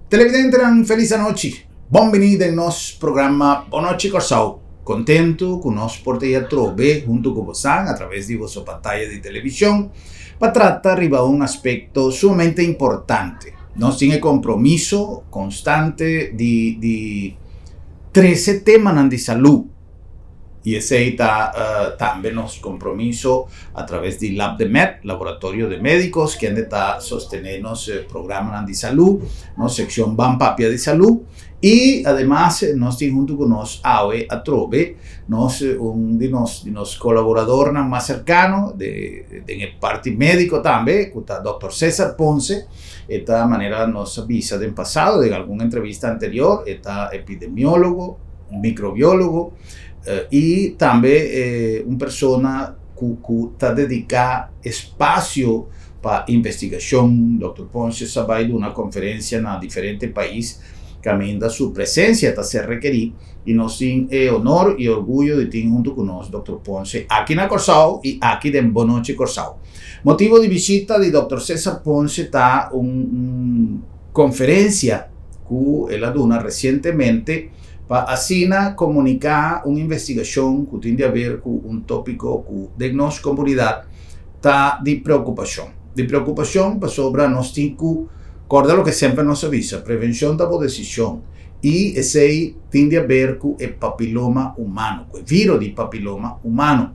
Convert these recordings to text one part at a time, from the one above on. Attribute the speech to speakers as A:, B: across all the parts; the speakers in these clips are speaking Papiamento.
A: Televidentenan felis anochi. Bon bini den nos programa Bon Nochi Kòrsou. Kontentu ku nos por ta e atrobe huntu ku bosan a traves di boso pantaya di televishon pa trata riba un aspekto sumamente importante. Nos tin e kompromiso konstante di di trese temanan di salú. I esei ta tambe nos kompromiso a traves di LabdeMed, Laboratorio de Médicos, kende ta sostené nos programanan di salú, nos sekshon Ban Papia di Salú. I ademas nos tin huntu ku nos awe atrobe nos un di nos di nos kolaboradornan mas serkano de den e parti médiko tambe, ku ta dòkter Cesar Ponce. E ta manera nos a bisa den pasado den algun entrevista anterior, e ta epidemiólogo, un microbiólogo y tambe un persona cu cu ta dedica espacio pa investigacion. Dòkter Ponce sa bay duna conferencia na diferente pais caminda su presencia ta ser rekeri y nos tin e honor y orguyo di tin hunto cu nos Dòkter Ponce aki na Corsou y aki den Bon Nochi Corsou. Motibo di bishita di Dòkter Cesar Ponce ta un conferencia ku el a duna resientemente pa asina komuniká un investigashon ku tin di haber ku un tópiko ku den nos komunidat ta di preokupashon. Di preokupashon pasobra nos tin ku kòrda loke semper nos a bisa, prevenshon ta bo desishon i esei tin di haber ku e papiloma humano, ku e viro di papiloma humano,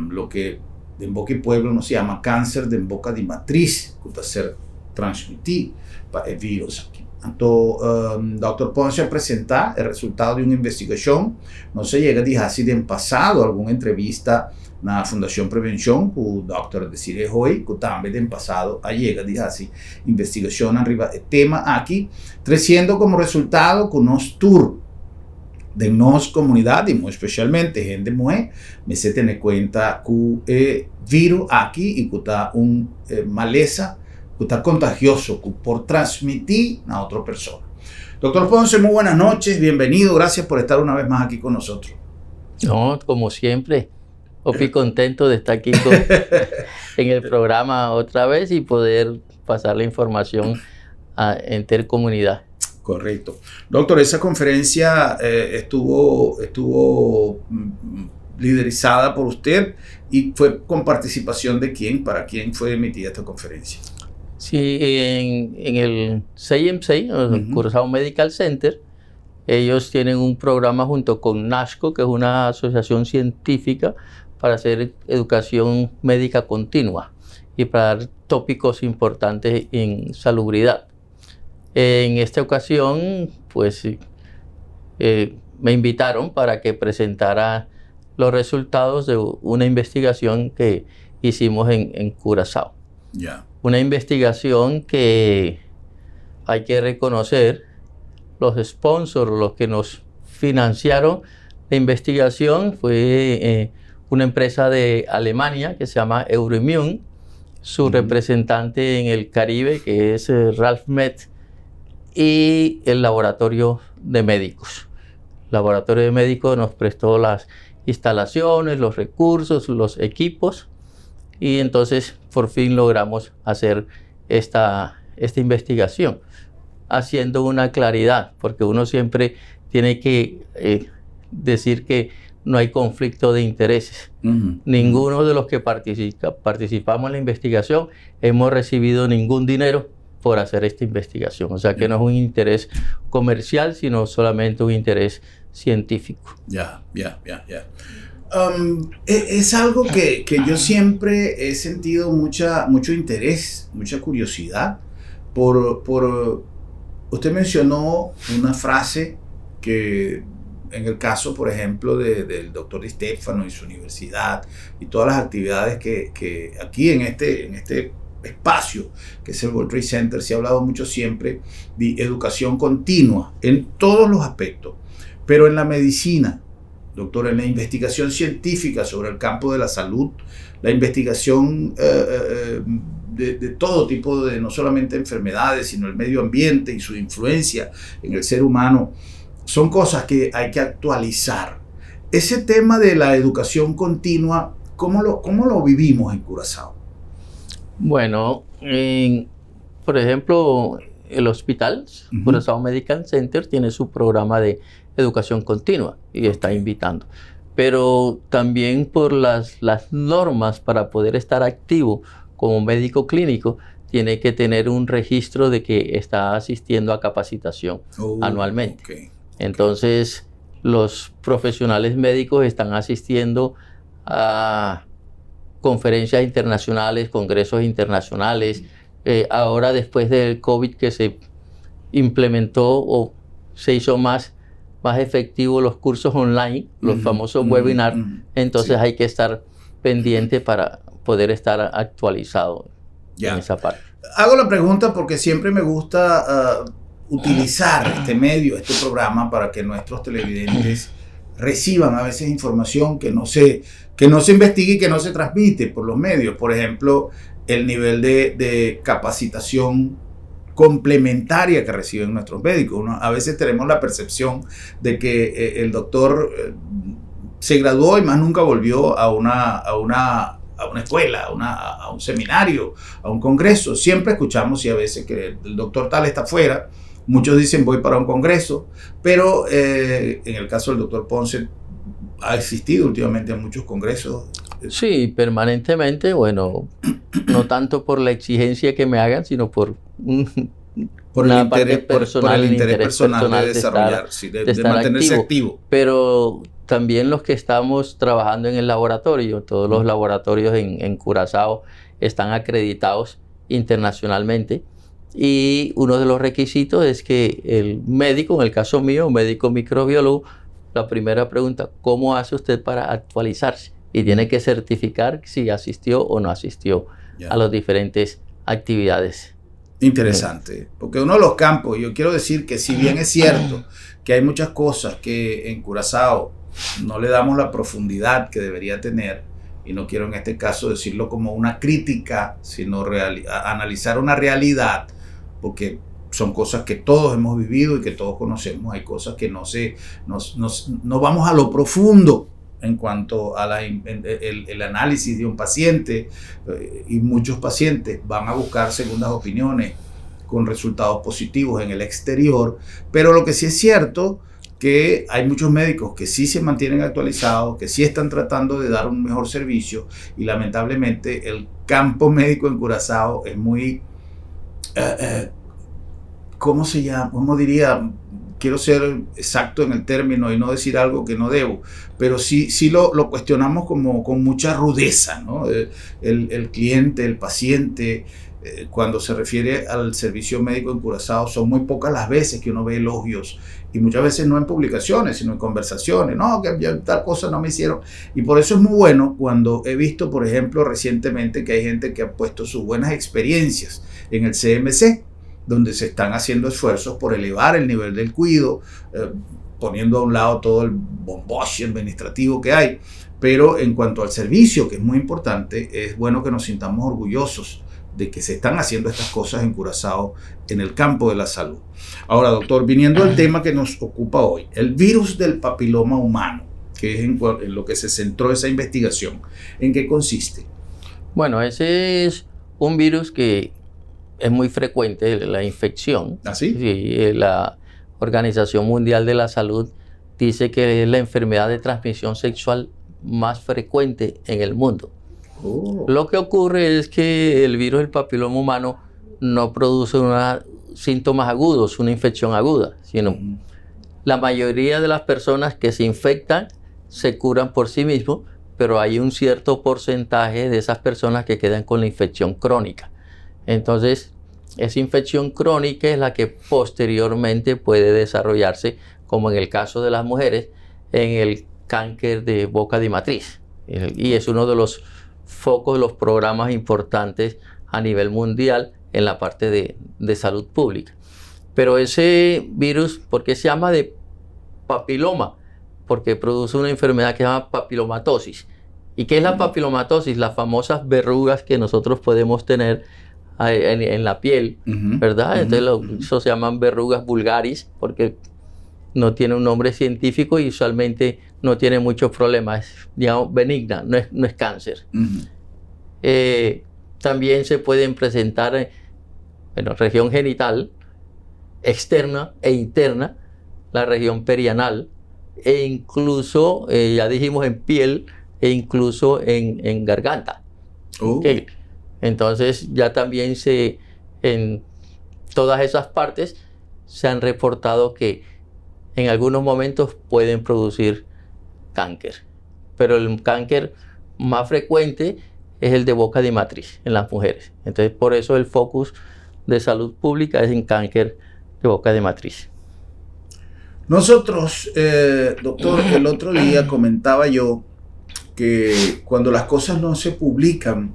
A: loke den boka di pueblo nos yama kanser den boka di matris ku ta ser transmití pa e vírus aki. Anto Dòkter Ponce a presentá e resultado di un investigashon. Nos a yega di hasi den pasado algun entrevista na Fundashon Prevenshon ku Dòkter Desiree Hoy, ku tambe den pasado a yega di hasi investigashonnan riba e tema aki, tresiendo komo resultado ku nos tur den nos komunidat i muy spesialmente hende muhé mester tene kuenta ku e vírus aki i ku ta un malesa ku ta kontagioso ku por transmití na otro persona. Doctor Ponce, muy buenas noches, bienvenido, gracias por estar una vez más aquí con nosotros.
B: No, como siempre, hopi contento de estar aquí con, en el programa otra vez y poder pasar la información a intercomunidad.
A: Correcto. Doctor, esa conferencia estuvo liderizada por usted y fue con participación de quién, para quién fue emitida esta conferencia.
B: Sí, en el CMC, el Curazao Medical Center, ellos tienen un programa junto con NASCO, que es una asociación científica para hacer educación médica continua y para dar tópicos importantes en salubridad. En esta ocasión, pues me invitaron para que presentara los resultados de una investigación que hicimos en Curazao. Una investigación que hay que reconocer, los sponsors, los que nos financiaron la investigación fue una empresa de Alemania que se llama Euroimmun, su representante en el Caribe, que es Ralph Met, y el laboratorio de médicos. El laboratorio de médicos nos prestó las instalaciones, los recursos, los equipos, y entonces por fin logramos hacer esta investigación, haciendo una claridad, porque uno siempre tiene que decir que no hay conflicto de intereses. Ninguno de los que participamos en la investigación hemos recibido ningún dinero por hacer esta investigación. O sea que no es un interés comercial, sino solamente un interés científico.
A: Ya. Es algo que yo siempre he sentido mucho interés, mucha curiosidad por. Usted mencionó una frase que en el caso, por ejemplo, del doctor Di Stefano y su universidad y todas las actividades que aquí en este espacio que es el World Trade Center se ha hablado mucho siempre de educación continua en todos los aspectos, pero en la medicina, doctor, en la investigación científica sobre el campo de la salud, la investigación de todo tipo de, no solamente enfermedades, sino el medio ambiente y su influencia en el ser humano, son cosas que hay que actualizar. Ese tema de la educación continua, ¿cómo lo vivimos en Curazao?
B: Bueno, por ejemplo, El hospital, Curaçao Medical Center, tiene su programa de educación continua y está invitando. Pero también por las normas para poder estar activo como médico clínico, tiene que tener un registro de que está asistiendo a capacitación anualmente. Entonces, los profesionales médicos están asistiendo a conferencias internacionales, congresos internacionales. Ahora, después del COVID que se implementó o se hizo más efectivo los cursos online, los famosos webinars, entonces hay que estar pendiente para poder estar actualizado en esa parte.
A: Hago la pregunta porque siempre me gusta utilizar este medio, este programa, para que nuestros televidentes reciban a veces información que no se investigue y que no se transmite por los medios. Por ejemplo, el nivel de capacitación complementaria que reciben nuestros médicos. A veces tenemos la percepción de que el doctor se graduó y más nunca volvió a una escuela, a un seminario, a un congreso. Siempre escuchamos y a veces que el doctor tal está afuera. Muchos dicen: "Voy para un congreso", pero en el caso del doctor Ponce ha existido últimamente en muchos congresos.
B: Sí, permanentemente, bueno, no tanto por la exigencia que me hagan, sino por
A: por el interés personal, por el interés personal de desarrollar, de mantenerse activo.
B: Pero también los que estamos trabajando en el laboratorio, todos los laboratorios en Curazao están acreditados internacionalmente y uno de los requisitos es que el médico, en el caso mío, médico microbiólogo, la primera pregunta: "¿Cómo hace usted para actualizarse?". Y tiene que certificar si asistió o no asistió a las diferentes actividades.
A: Interesante, porque uno de los campos, yo quiero decir que si bien es cierto que hay muchas cosas que en Curazao no le damos la profundidad que debería tener, y no quiero en este caso decirlo como una crítica, sino analizar una realidad, porque son cosas que todos hemos vivido y que todos conocemos, hay cosas que no vamos a lo profundo en cuanto al el análisis de un paciente, y muchos pacientes van a buscar segundas opiniones con resultados positivos en el exterior, pero lo que sí es cierto que hay muchos médicos que sí se mantienen actualizados, que sí están tratando de dar un mejor servicio y lamentablemente el campo médico en Curazao es muy, ¿cómo se llama? ¿Cómo diría? Quiero ser exacto en el término y no decir algo que no debo, pero sí, sí lo cuestionamos como con mucha rudeza, ¿no? El cliente, el paciente, cuando se refiere al servicio médico en Curazao, son muy pocas las veces que uno ve elogios y muchas veces no en publicaciones, sino en conversaciones, no, que tal cosa no me hicieron. Y por eso es muy bueno cuando he visto, por ejemplo, recientemente que hay gente que ha puesto sus buenas experiencias en el CMC, donde se están haciendo esfuerzos por elevar el nivel del cuido, poniendo a un lado todo el bomboche administrativo que hay. Pero en cuanto al servicio, que es muy importante, es bueno que nos sintamos orgullosos de que se están haciendo estas cosas en Curazao en el campo de la salud. Ahora, doctor, viniendo al tema que nos ocupa hoy, el virus del papiloma humano, que es en lo que se centró esa investigación, ¿en qué consiste?
B: Bueno, ese es un virus que es muy frecuente, la infección.
A: ¿Ah, sí?
B: Sí, la Organización Mundial de la Salud dice que es la enfermedad de transmisión sexual más frecuente en el mundo. Lo que ocurre es que el virus del papiloma humano no produce síntomas agudos, una infección aguda, sino la mayoría de las personas que se infectan se curan por sí mismos, pero hay un cierto porcentaje de esas personas que quedan con la infección crónica. Entonces, esa infección crónica es la que posteriormente puede desarrollarse, como en el caso de las mujeres, en el cáncer de boca de matriz. Y es uno de los focos, de los programas importantes a nivel mundial en la parte de salud pública. Pero ese virus, ¿por qué se llama de papiloma? Porque produce una enfermedad que se llama papilomatosis. ¿Y qué es la papilomatosis? Las famosas verrugas que nosotros podemos tener en la piel, ¿verdad? Entonces eso se llaman verrugas vulgaris porque no tiene un nombre científico y usualmente no tiene muchos problemas, es, digamos, benigna, no es cáncer. También se pueden presentar en la región genital. externa e interna, la región perianal, e incluso, ya dijimos, en piel e incluso en garganta. Entonces ya también en todas esas partes se han reportado que en algunos momentos pueden producir cáncer. Pero el cáncer más frecuente es el de boca de matriz en las mujeres. Entonces, por eso el focus de salud pública es en cáncer de boca de matriz.
A: Nosotros, doctor, el otro día comentaba yo que cuando las cosas no se publican,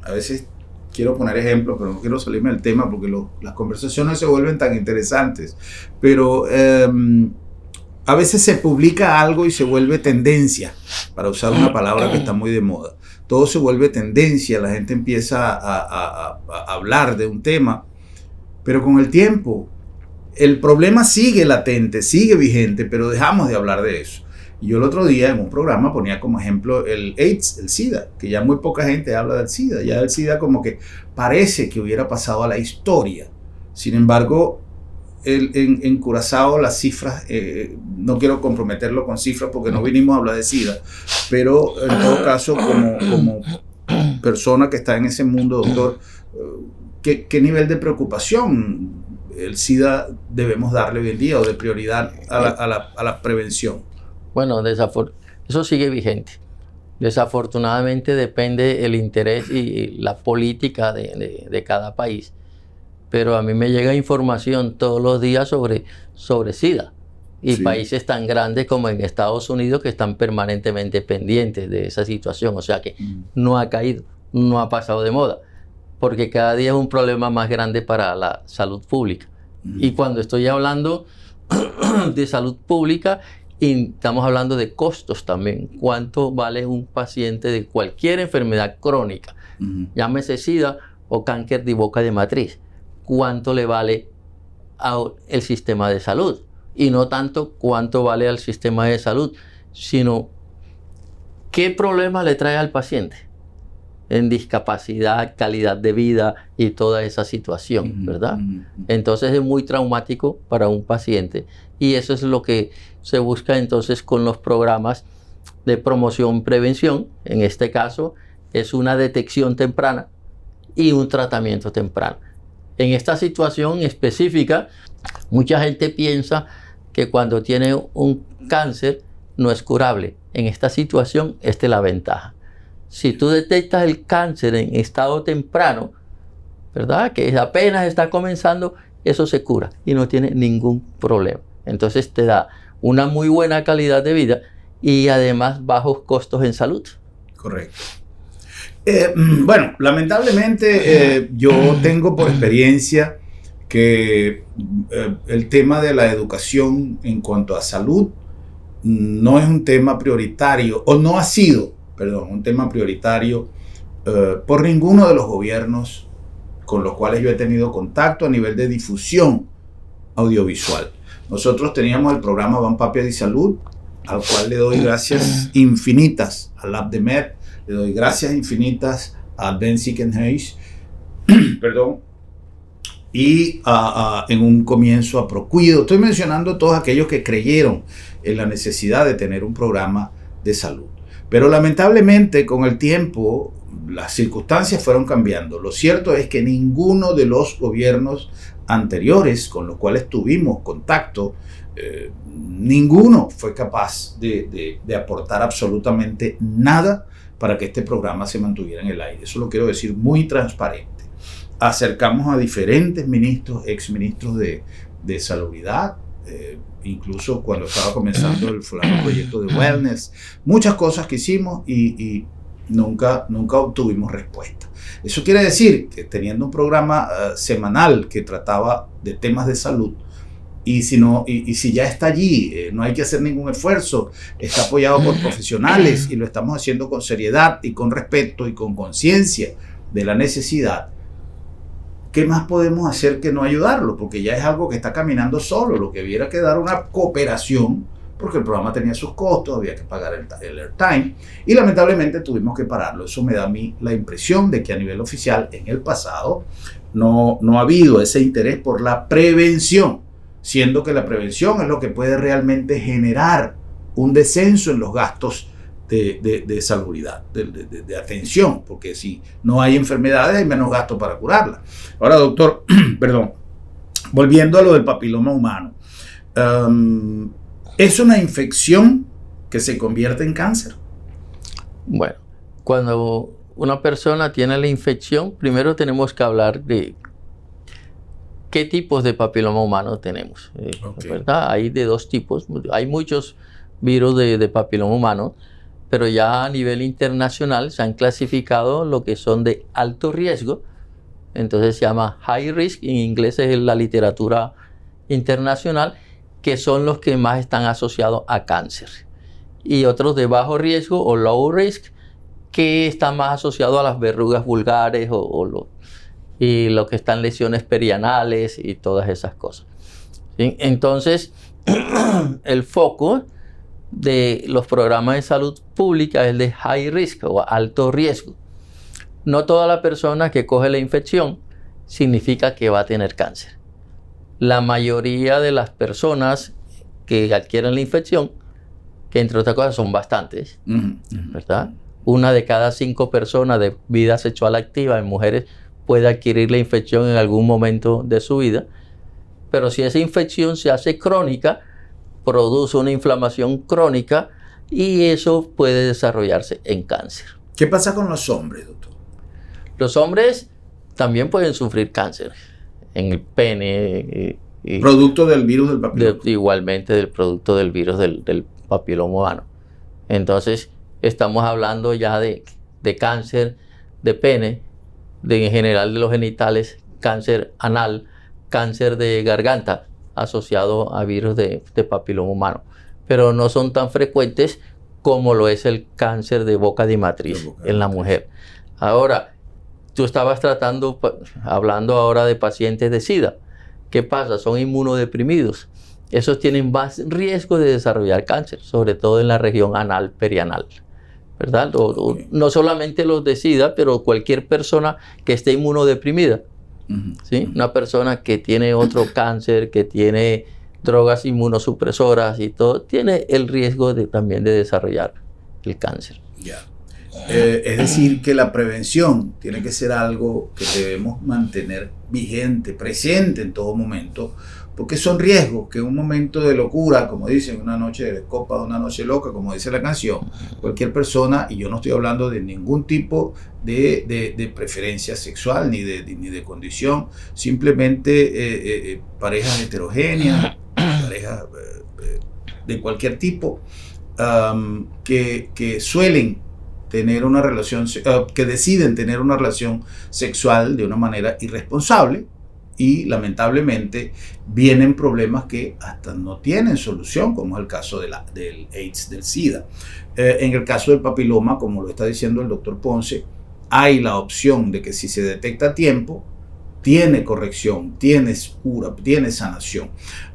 A: a veces quiero poner ejemplos, pero no quiero salirme del tema porque las conversaciones se vuelven tan interesantes, pero a veces se publica algo y se vuelve tendencia, para usar una palabra que está muy de moda. Todo se vuelve tendencia, la gente empieza a hablar de un tema, pero con el tiempo el problema sigue latente, sigue vigente, pero dejamos de hablar de eso. Y yo el otro día en un programa ponía como ejemplo el AIDS, el SIDA, que ya muy poca gente habla del SIDA. Ya el SIDA como que parece que hubiera pasado a la historia. Sin embargo, en Curazao las cifras, no quiero comprometerlo con cifras porque no vinimos a hablar de SIDA, pero en todo caso, como persona que está en ese mundo, doctor, ¿qué nivel de preocupación el SIDA debemos darle hoy en día o de prioridad a la prevención?
B: Bueno, eso sigue vigente. Desafortunadamente depende el interés y la política de cada país. Pero a mí me llega información todos los días sobre SIDA. Y países tan grandes como en Estados Unidos que están permanentemente pendientes de esa situación. O sea que no ha caído, no ha pasado de moda. Porque cada día es un problema más grande para la salud pública. Y cuando estoy hablando de salud pública, y estamos hablando de costos también. ¿Cuánto vale un paciente de cualquier enfermedad crónica? Llámese SIDA o cáncer de boca de matriz. ¿Cuánto le vale al sistema de salud? Y no tanto cuánto vale al sistema de salud, sino qué problema le trae al paciente en discapacidad, calidad de vida y toda esa situación, ¿verdad? Entonces es muy traumático para un paciente y eso es lo que se busca entonces con los programas de promoción prevención. En este caso es una detección temprana y un tratamiento temprano. En esta situación específica, mucha gente piensa que cuando tiene un cáncer no es curable. En esta situación, esta es la ventaja. Si tú detectas el cáncer en estado temprano, ¿verdad? Que apenas está comenzando, eso se cura y no tiene ningún problema. Entonces te da una muy buena calidad de vida y además bajos costos en salud.
A: Correcto. Bueno, lamentablemente yo tengo por experiencia que el tema de la educación en cuanto a salud no es un tema prioritario, o no ha sido, perdón, un tema prioritario por ninguno de los gobiernos con los cuales yo he tenido contacto a nivel de difusión audiovisual. Nosotros teníamos el programa Ban Papia de Salud, al cual le doy gracias infinitas al APDEMED, le doy gracias infinitas a Ben Hayes, perdón, y en un comienzo a Procuido. Estoy mencionando a todos aquellos que creyeron en la necesidad de tener un programa de salud. Pero lamentablemente con el tiempo las circunstancias fueron cambiando. Lo cierto es que ninguno de los gobiernos anteriores con los cuales tuvimos contacto, ninguno fue capaz de aportar absolutamente nada para que este programa se mantuviera en el aire. Eso lo quiero decir muy transparente. Acercamos a diferentes ministros, exministros de salubridad, incluso cuando estaba comenzando el fulano proyecto de wellness, muchas cosas que hicimos y nunca, nunca obtuvimos respuesta. Eso quiere decir que teniendo un programa semanal que trataba de temas de salud, y si, no, y si ya está allí, no hay que hacer ningún esfuerzo, está apoyado por profesionales y lo estamos haciendo con seriedad y con respeto y con conciencia de la necesidad, ¿qué más podemos hacer que no ayudarlo? Porque ya es algo que está caminando solo, lo que hubiera que dar una cooperación, porque el programa tenía sus costos, había que pagar el airtime, y lamentablemente tuvimos que pararlo. Eso me da a mí la impresión de que a nivel oficial, en el pasado, no, no ha habido ese interés por la prevención, siendo que la prevención es lo que puede realmente generar un descenso en los gastos de salubridad, de atención, porque si no hay enfermedades hay menos gasto para curarla. Ahora, doctor, perdón, volviendo a lo del papiloma humano, ¿es una infección que se convierte en cáncer?
B: Bueno, cuando una persona tiene la infección, primero tenemos que hablar de qué tipos de papiloma humano tenemos, ¿verdad? Hay de dos tipos, hay muchos virus de papiloma humano, pero ya a nivel internacional se han clasificado lo que son de alto riesgo, entonces se llama high risk, en inglés es la literatura internacional, que son los que más están asociados a cáncer. Y otros de bajo riesgo o low risk, que están más asociados a las verrugas vulgares y lo que están lesiones perianales y todas esas cosas. Entonces, el foco de los programas de salud pública es de high risk o alto riesgo. No toda la persona que coge la infección significa que va a tener cáncer. La mayoría de las personas que adquieren la infección, que entre otras cosas son bastantes, ¿verdad? Una de cada 5 personas de vida sexual activa en mujeres puede adquirir la infección en algún momento de su vida. Pero si esa infección se hace crónica, produce una inflamación crónica y eso puede desarrollarse en cáncer.
A: ¿Qué pasa con los hombres, doctor?
B: Los hombres también pueden sufrir cáncer en el pene.
A: Y producto del virus del papiloma.
B: Igualmente del producto del virus del papiloma humano. Entonces, estamos hablando ya de cáncer de pene, de en general de los genitales, cáncer anal, cáncer de garganta asociado a virus de papiloma humano. Pero no son tan frecuentes como lo es el cáncer de boca de matriz en la mujer. Ahora, tú estabas hablando ahora de pacientes de SIDA. ¿Qué pasa? Son inmunodeprimidos. Esos tienen más riesgo de desarrollar cáncer, sobre todo en la región anal perianal, ¿verdad? No solamente los de SIDA, pero cualquier persona que esté inmunodeprimida, ¿sí? Una persona que tiene otro cáncer, que tiene drogas inmunosupresoras y todo, tiene el riesgo también de desarrollar el cáncer.
A: Ya. Es decir, que la prevención tiene que ser algo que debemos mantener vigente, presente en todo momento, porque son riesgos que en un momento de locura, como dicen, una noche de copa, una noche loca, como dice la canción, cualquier persona, y yo no estoy hablando de ningún tipo de preferencia sexual ni de condición, simplemente parejas heterogéneas, parejas de cualquier tipo, que suelen tener una relación, que deciden tener una relación sexual de una manera irresponsable y lamentablemente vienen problemas que hasta no tienen solución, como es el caso del AIDS, del SIDA. En el caso del papiloma, como lo está diciendo el doctor Ponce, hay la opción de que si se detecta a tiempo, tiene corrección, tiene cura, tiene sanación.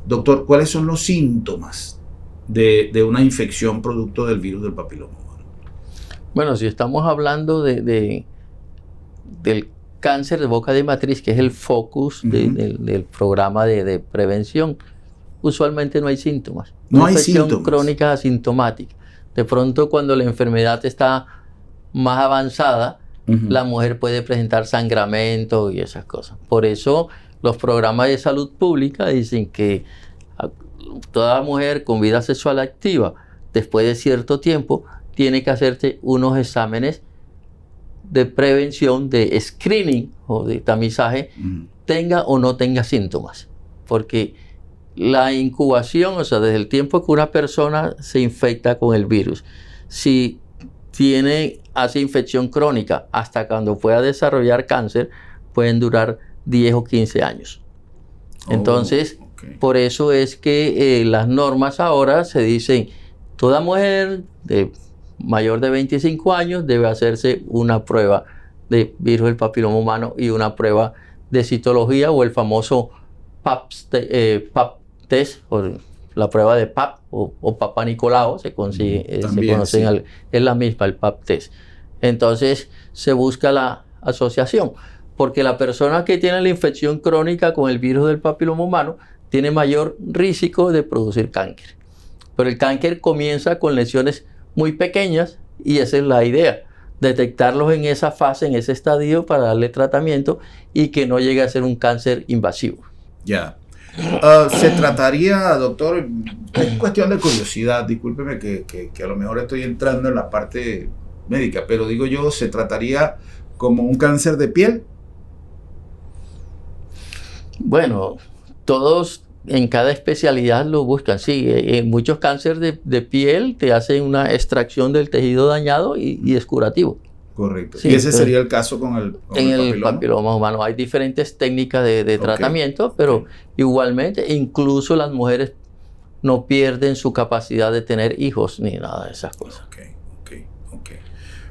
A: Doctor, ¿cuáles son los síntomas de una infección producto del virus del papiloma humano?
B: Bueno, si estamos hablando del cáncer de boca de matriz, que es el focus del programa de prevención, usualmente no hay síntomas.
A: No hay
B: infección
A: síntomas.
B: Crónica asintomática. De pronto, cuando la enfermedad está más avanzada, la mujer puede presentar sangramento y esas cosas. Por eso los programas de salud pública dicen que toda mujer con vida sexual activa, después de cierto tiempo, tiene que hacerse unos exámenes de prevención, de screening o de tamizaje, tenga o no tenga síntomas. Porque la incubación, o sea, desde el tiempo que una persona se infecta con el virus, si hace infección crónica hasta cuando pueda desarrollar cáncer, pueden durar 10 o 15 años. Entonces, por eso es que las normas ahora se dicen: toda mujer de mayor de 25 años debe hacerse una prueba de virus del papiloma humano y una prueba de citología o el famoso PAP test, o la prueba de PAP o Papanicolau, se consigue, se conocen, es la misma, el PAP test. Entonces se busca la asociación. Porque la persona que tiene la infección crónica con el virus del papiloma humano tiene mayor riesgo de producir cáncer. Pero el cáncer comienza con lesiones muy pequeñas y esa es la idea, detectarlos en esa fase, en ese estadio para darle tratamiento y que no llegue a ser un cáncer invasivo.
A: Ya. Se trataría, doctor, es cuestión de curiosidad, discúlpeme que a lo mejor estoy entrando en la parte médica, pero digo yo, ¿se trataría como un cáncer de piel?
B: Bueno, todos en cada especialidad lo buscan. Sí, en muchos cánceres de piel te hacen una extracción del tejido dañado y es curativo.
A: Correcto. ¿Y ese sería el caso con el,
B: con en el papiloma humano? Hay diferentes técnicas de tratamiento, pero igualmente, incluso las mujeres no pierden su capacidad de tener hijos ni nada de esas cosas.
A: Ok.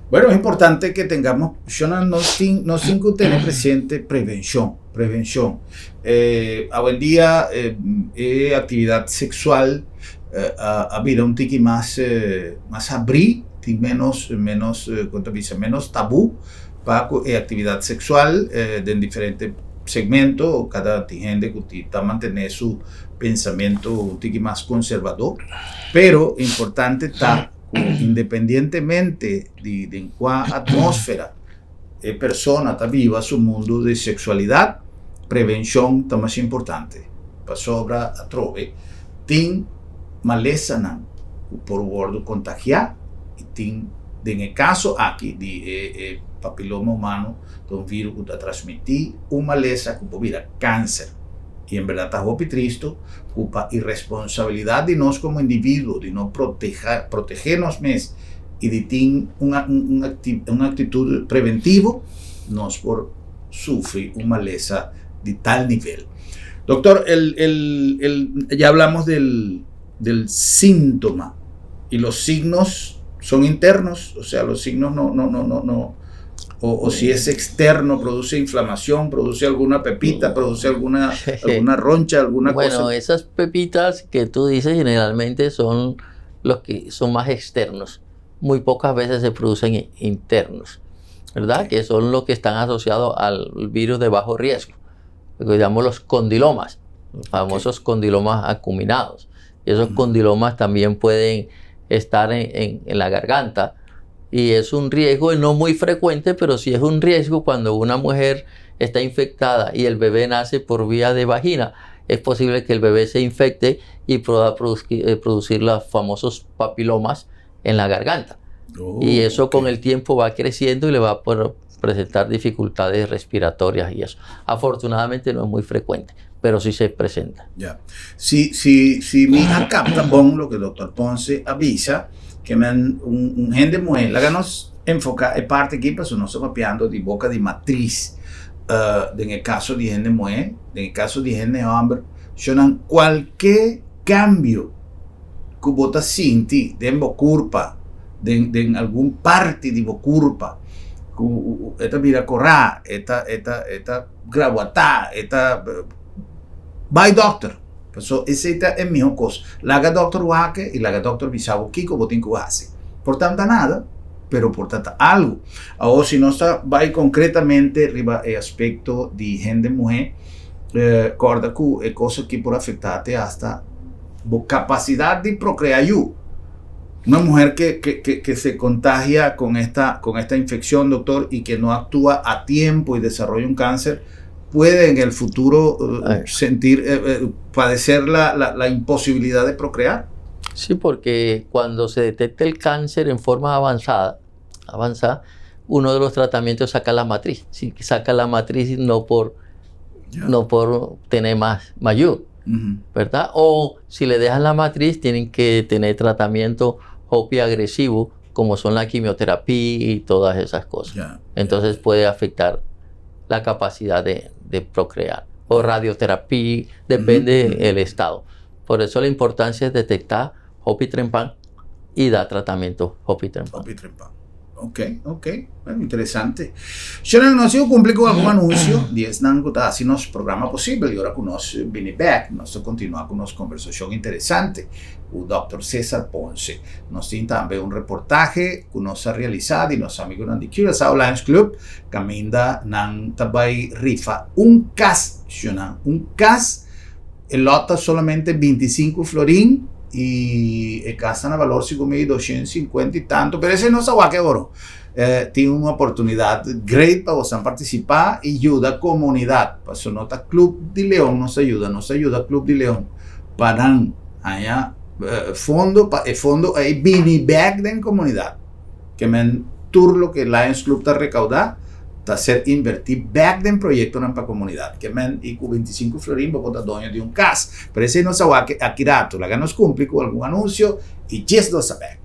A: Bueno, es importante que tengamos, yo no, no, no sin tener presente prevención, prevención. Hoy en día, actividad sexual a bira un tiki mas habrí, menos, menos tabú pa actividad sexual den diferente segmento, kada hende ta mantené su pensamentu un tiki mas konservador, pero importante ta independientemente di kua atmósfera e persona ta biba su mundu di seksualidat, prevenshon ta mas importante. Pasobra atrobe, tin malesanan por wòrdu kontagiá i tin, den kaso aki di papiloma humano, un vírùs ku ta transmití un malesa ku por bira kanser. I en berdat ta hopi tristu, ku pa irresponsabilidat di nos komo individuo, di no protehé nos mes i di tin un aktitut preventivo, nos por sufri un malesa di tal nivel. Doctor, ya hablamos del síntoma y los signos son internos, o sea, los signos no, no, no, no, no, o si es externo, produce inflamación, produce alguna pepita, produce alguna roncha, alguna
B: Bueno,
A: cosa.
B: Esas pepitas que tú dices generalmente son los que son más externos. Muy pocas veces se producen internos, ¿verdad? Que son los que están asociados al virus de bajo riesgo, lo que llamamos los condilomas, los famosos condilomas acuminados. Y esos condilomas también pueden estar en la garganta y es un riesgo, no muy frecuente, pero sí es un riesgo cuando una mujer está infectada y el bebé nace por vía de vagina. Es posible que el bebé se infecte y pueda producir los famosos papilomas en la garganta. Y eso con el tiempo va creciendo y le va a poder presentar dificultades respiratorias y eso. Afortunadamente no es muy frecuente, pero sí se presenta.
A: Ya. Si mi a kapta bon loke doctor Ponce a bisa, ke men un hende muhé, laga nos enfoká e parti aki, pasobra nos ta papiando di boka di matris, den kaso di hende muhé, den kaso di hende hòmber, shonan, kualke kambio ku bo ta sinti den bo kurpa, den algun parti di bo kurpa, ku e ta bira kòrá, e ta grawatá, e ta bai dòkter. So, esei ta e mihó kos. Laga dòkter wak e i laga dòkter bisa kiko bo tin ku hasi. Por tantu nada, pero por tantu algu. Awor, si nos ta bai konkretamente riba e aspekto di hende muhé, kòrda ku e kos ku por afektá hasta e kapasidat di prokreá. Una mujer que se contagia con esta infección, doctor, y que no actúa a tiempo y desarrolla un cáncer, puede en el futuro sentir, padecer la imposibilidad de procrear.
B: Sí, porque cuando se detecta el cáncer en forma avanzada, uno de los tratamientos es saca la matriz. Si saca la matriz no por tener más yu, ¿verdad? O si le dejan la matriz, tienen que tener tratamiento hopi agresivo, como son la quimioterapia y todas esas cosas. Entonces puede afectar la capacidad de procrear. O radioterapia, depende del estado. Por eso la importancia es detectar hopi trempan y dar tratamiento hopi trempan.
A: Hopi trempan. Ok, ok. Bueno, interesante. Sharon, nos sigo cumpli cu algun anuncio di esnan cu ta haci nos programa posibel y ora cu nos bini bek nos ta continua cu nos conversacion interesante cu Dòkter Cesar Ponce. Nos tin tambe un reportahe cu nos a realisa di nos amigonan di Curaçao Lions Club caminda nan ta bay rifa un cas, Sharon, un cas. E lot ta solamente 25 florin y e cas ta na valor segun mi 250 y tanto, pero esey no sa wak e oro. Eh, tin un oportunidad great pa bosan participa y yuda comunidad. Paso no ta Club di Leon nos ta yuda, nos ta yuda Club di Leon pa nan haña eh, fondo, pa e fondo ey bini bek den comunidad. Ke men tur loke Lions Club ta recaudá ta ser invertí bek den proyectonan pa comunidad. Ke men i cu 25 florin bo por ta doño di un cas. Pero esey nos a wak aki rato. Laga nos cumpli cu algun anuncio i djes nos ta bek.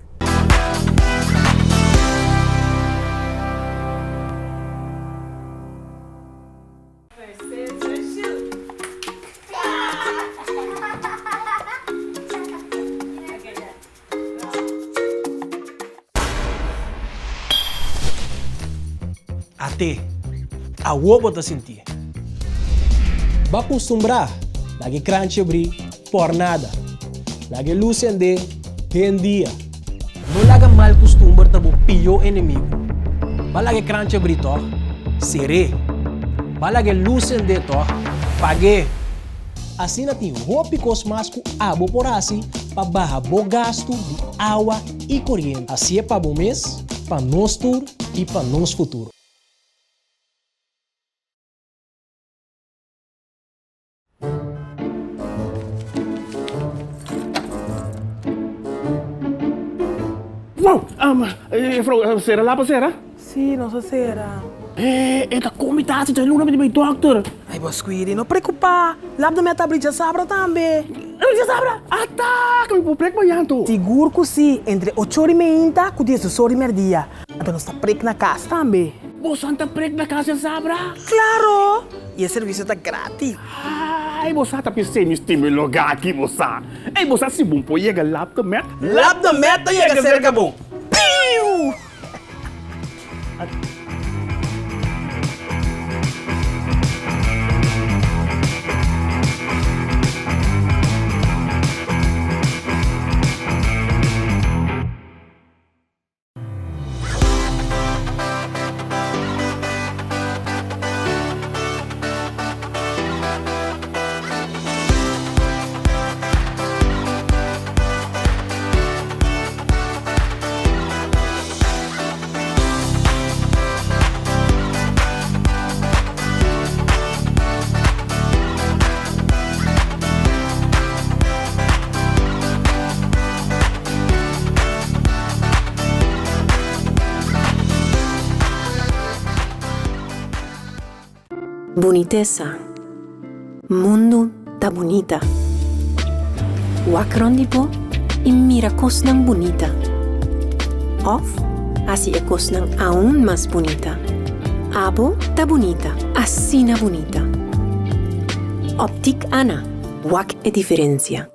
C: At'é, awor bo ta sintié. Bo a kustumbrá laga e kranchi abrí por nada. Laga e lus sendé den dia. No laga mal kustumber ta bo pió enemigu. Bo a laga e kranchi abrí tòg? Ser'é. Bo a laga e lus sendé tòg? Pag'é. Asina tin hopi kos mas ku abo por hasi pa baha bo gastu di awa i koriente. Hasié pa bo mes, pa nos tur i pa nos futuro.
D: Wow! Juffrouw, sera lapa sera?
E: Sí, nos a sera.
D: E, e ta komi ta hasi dje luna mi di bai dòkter.
E: Ai bo Squiri, no preokupá. Lap de meta abri djasabra tambe.
D: Abri djasabra? Ata! Ku mi por prek mañan anto?
E: Sigur ku sí, entre ocho ora i meinta ku diesdos ora i mèrdia. Anto nos ta prek na kas tambe.
D: Boso ta prek na kas djasabra?
E: Klaro! I e servisio ta gratis.
D: Ai, bo sa ta p'esei mi stima e lugá aki, bo sa. Ei, bo sa si bon por yega Lap de Met?
E: Lap de Met ta yega serka bo. Piu!
F: Bunitesa. Mundu ta bunita. Wak rond di bo i mira kosnan bunita. Òf hasi e kosnan aun mas bunita. Abo ta bunita, asina bunita. Optik Ana, wak e diferensia.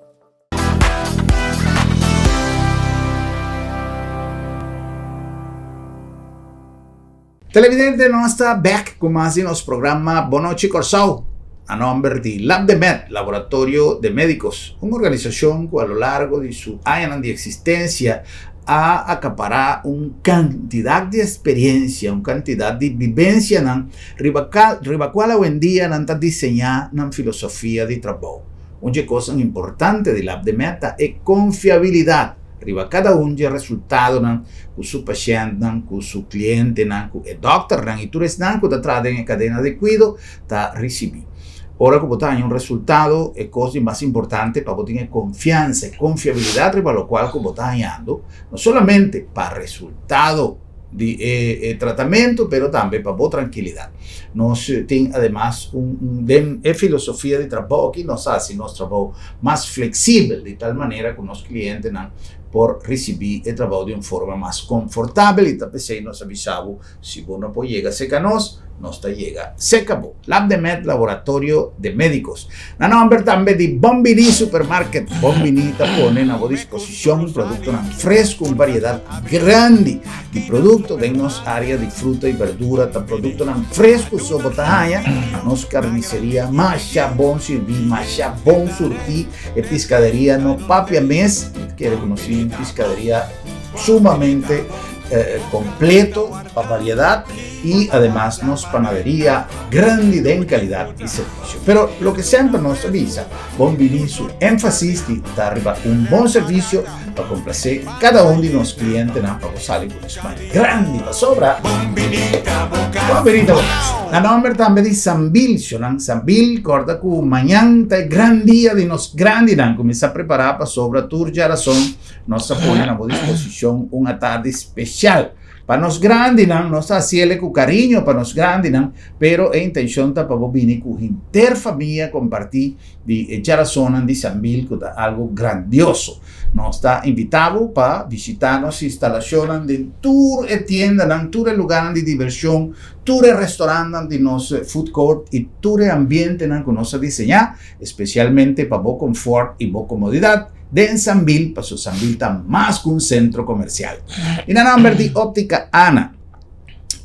A: Televidente, nos ta bek ku mas di nos programa Bon Nochi Kòrsou, a nòmber di LabdeMed, Laboratorio de Médicos, un organisashon ku a lo largo di su añanan di eksistensia a akapará un kantidat di esperiensia, un kantidat di bibensianan riba riba kual awendia nan ta diseñá nan filosofia di trabou. Un dje kosnan importante di LabdeMed ta e konfiabilidat. Riba kada un dje resultadonan ku su pashèntnan, ku su klientenan, ku e dòkternan i tur esnan ku ta traha den e kadena di kuido ta risibí. Ora ku bo ta haña un resultado, e kos di mas importante pa bo tin e konfiansa, e konfiabilidat riba lokual ku bo ta hañando, no solamente pa resultado di e tratamentu, pero tambe pa bo trankilidat. Nos tin ademas un den e filosofia di trabou aki nos hasi nos trabou mas fleksibel di tal manera ku nos klientenan por risibí e trabou di un forma mas konfortabel i ta p'esei nos a bisa bo si bo no por yega serka nos. Nos ta yega serka bo. Lab de Med Laboratorio de Médicos. Na nomber tambe di Bon Biní Supermarket. Bon Biní ta pone na bo disposicion productonan fresco, un variedad grandi di producto den nos area di fruta y berdura ta productonan fresco so bo ta haya. Nos carniceria masha bon sirbi, masha bon surti. E piscaderia no papia mes, mi ta kere cu nos tin un piscaderia sumamente completo pa variedad. Y ademas nos panaderia grandi den calidad y servicio. Pero loke semper nos ta bisa, Bon Bini su enfasis di ta riba un bon servicio pa complace cada un di nos clientenan pa bo sali cu un smile grandi pasobra Bon Bini ta bo cas. Na nomber tambe di Sambil, Shonan Sambil, corda cu mañan ta e gran dia di nos grandinan. Cuminsa prepara pasobra tur djarason nos ta pone na bo disposicion un atardi special. Pa nos grandinan, nos ta hasiele ku kariño pa nos grandinan, pero e intenshon ta pa bo bini ku henter famia kompartí di e djarasonnan di Sambil ku ta algu grandioso. Nos ta invitá bo pa bishitá nos instalashonnan den tur e tiendanan, tur e lugánan di divershon, tur e restorantnan di nos food court i tur e ambientenan ku nos a diseñá espesialmente pa bo konfòrt i bo komodidat. Den Sambil, paso Sambil ta mas ku un sentro komersial. I na nòmber di Óptica Ana,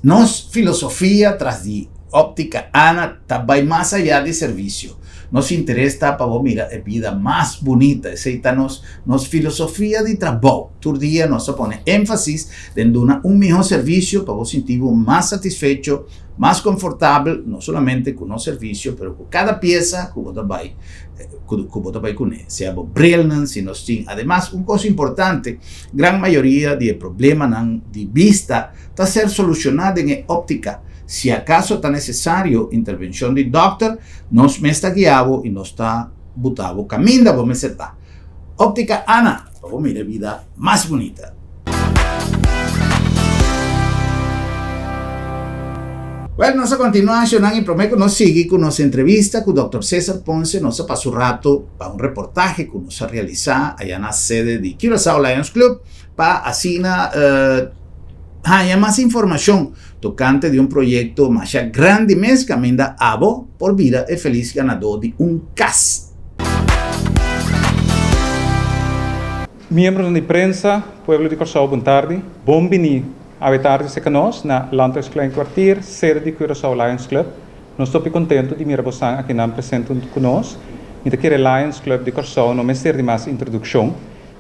A: nos filosofia tras di Óptica Ana ta bai mas ayá di servisio. Nos interes ta pa bo mira e bida mas bunita. Esei ta nos nos filosofia di trabou. Tur dia nos ta pone énfasis den duna un mihó servisio pa bo sinti bo mas satisfecho, mas konfortabel, no solamente ku nos servisio, pero ku kada piesa ku bo ta bai ku bo ta bai kuné, sea bo brilnan, si nos tin. Ademas, un kos importante, gran mayoria di e problemanan di bista ta ser solushoná den e óptika. Si akaso ta nesesario intervenshon di dòkter, nos mes ta guia bo i nos ta buta bo kaminda bo mester ta. Óptika Ana, pa bo mira e bida mas bunita. Well, nos a continua accionan y prome cu nos sigui cu nos entrevista cu Dòkter Cesar Ponce, nos a pasa un rato pa un reportahe cu nos a realisa aya na sede di Curaçao Lions Club pa asina haña mas informacion tocante di un proyecto masha grandi mes caminda abo por bira e feliz ganador di un cas.
G: Miembronan di prensa, pueblo di Kòrsou bon tardi. Bon bini awe tardi serka nos na Landhuisplein Kwartier, sede di Curaçao Lions Club. Nos ta hopi kontentu di mira bosan akinan presente huntu ku nos. Mi ta kere Lions Club di Kòrsou no mester di mas introdukshon.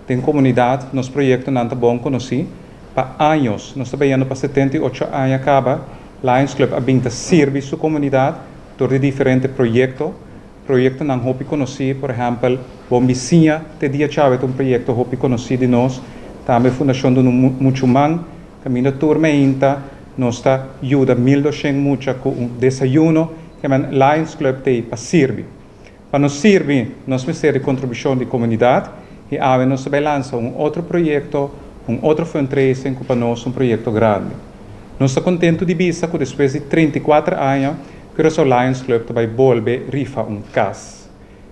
G: Den komunidat nos proyektonan ta bon konosí. Pa años, nos ta bayendo pa 78 aña kaba, Lions Club a bin ta sirbi su komunidat dor di diferente proyekto. Proyektonan hopi konosí, por ehèmpel, Bon Bisiña te dia djawe ta un proyekto hopi konosí di nos. Tambe Fundashon Dunu Muchu Man, kaminda tur meinta nos ta yuda 1200 mucha ku un desayuno, kemen Lions Club t'ei pa sirbi. Pa nos sirbi nos mester di kontribushon di komunidat i awe nos ta bai lansa un otro proyekto, un otro fundraising ku pa nos un proyekto grandi. Nos ta kontentu di bisa ku despues di 34 aña Curaçao Lions Club ta bai bolbe rifa un kas.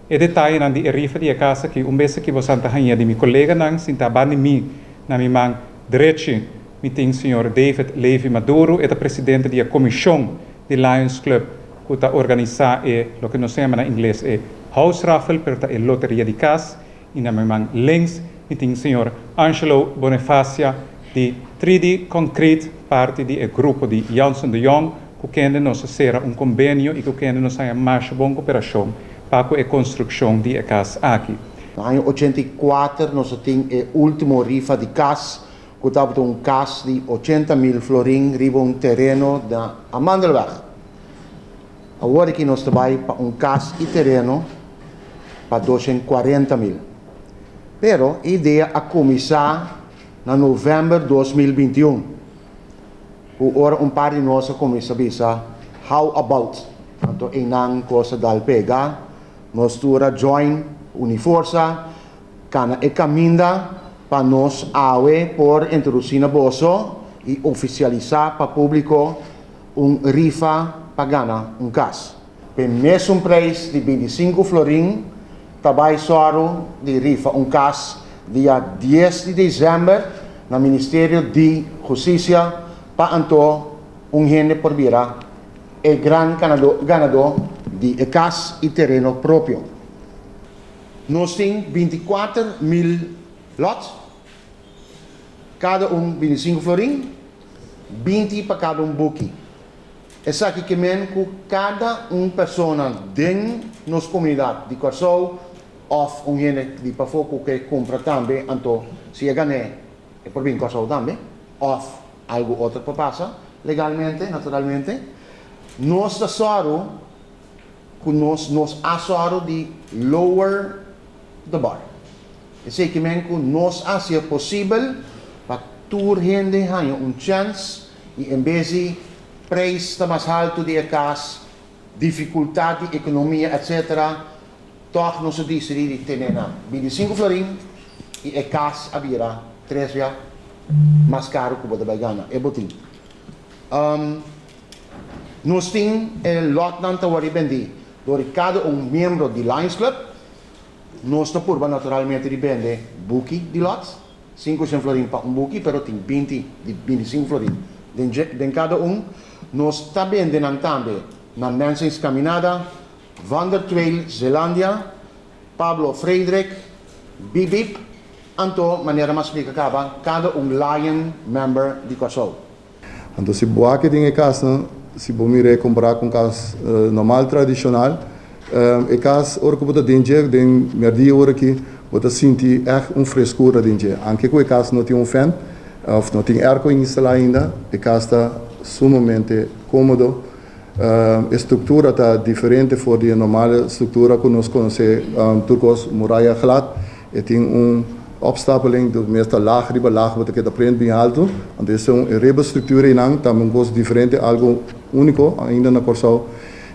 G: E detayenan di e rifa di e kas aki un bes aki bosan ta haña di mi koleganan sintá banda di mi. Na mi man drechi mi tin señor David Levy Maduro, e ta presidente di e komishon di Lions Club ku ta organisá e loke nos ta yama na ingles e house raffle pero ta e loteria di kas. I na mi man links mi tin señor Angelo Bonefacia di 3D Concrete, parti di e grupo di Jansen de Jong, ku kende nos a sera un kombenio i ku kende nos haña masha bon koperashon pa ku e konstrukshon di e kas aki.
H: Na aña 84 nos a tin e ultimo rifa di kas, ku tabata un kas di 80.000 florin riba un tereno na Amandelweg. Awor aki nos ta bai pa un kas i tereno pa 240 mil. Pero e idea a kuminsá na novèmber 2021, ku ora un par di nos a kuminsá bisa how about? Anto einan kos a dal pega, nos tur a join, uni forsa, kana e kaminda pa nos awe por introdusí na boso i ofisialisá pa públiko Un rifa pa gana un kas. P'e mesun preis di 25 florin ta bai sòru di rifa un kas dia 10 di desèmber na Ministerio di Hustisia pa anto un hende por bira e gran ganadó di e kas i tereno propio. Nos tin 24.000 lòt, kada un 25 florin, 20 pa kada un buki. Esaki ke men ku kada un persona den nos komunidat di Kòrsou òf un hende di pafó ku ke kumpra tambe, anto si e gan'é e por bin Kòrsou tambe òf algu otro por pasa legalmente naturalmente. Nos ta sòru ku nos nos a sòru di lower the bar. Esei ke men ku nos a hasi e posibel pa tur hende haña un chèns i en bes di preis ta mas haltu di e kas, difikultat di ekonomia etc. Tòg nos a disidí di tene na 25 florin i e kas a bira tres bia mas karu ku bo ta bai gana e botin. Nos tin e lòtnan ta wòrdu bendí dor di kada un miembro di Lions Club. Nos ta purba naturalmente di bende buki di lòt, 500 florin pa un buki, pero tin 20 di 25 florin den dje den kada un. Nos ta bende nan tambe na Mensing's Caminada, Van der Tweel Zeelandia, Pablo Frederik, Bibip, anto manera m'a splika kaba, kada un Lion member di Kòrsou.
I: Anto si bo aki den e kasnan, si bo mira e kompará ku un kas normal tradishonal, e kas ora ku bo ta den dje den mèrdia ora aki bo ta sinti ègt un freskura den dje. Anke ku e kas no tin un fèn òf no tin èrko instalá ainda, e kas ta sumamente kómodo. E struktura ta diferente for di e normal struktura ku nos konosé tur kos muraya glat. E tin un opstapeling, dus mes ta laag riba laag bo ta keda prent bien alto. Anto esei un e riba struktura einan ta un kos diferente, algo úniko ainda na Kòrsou.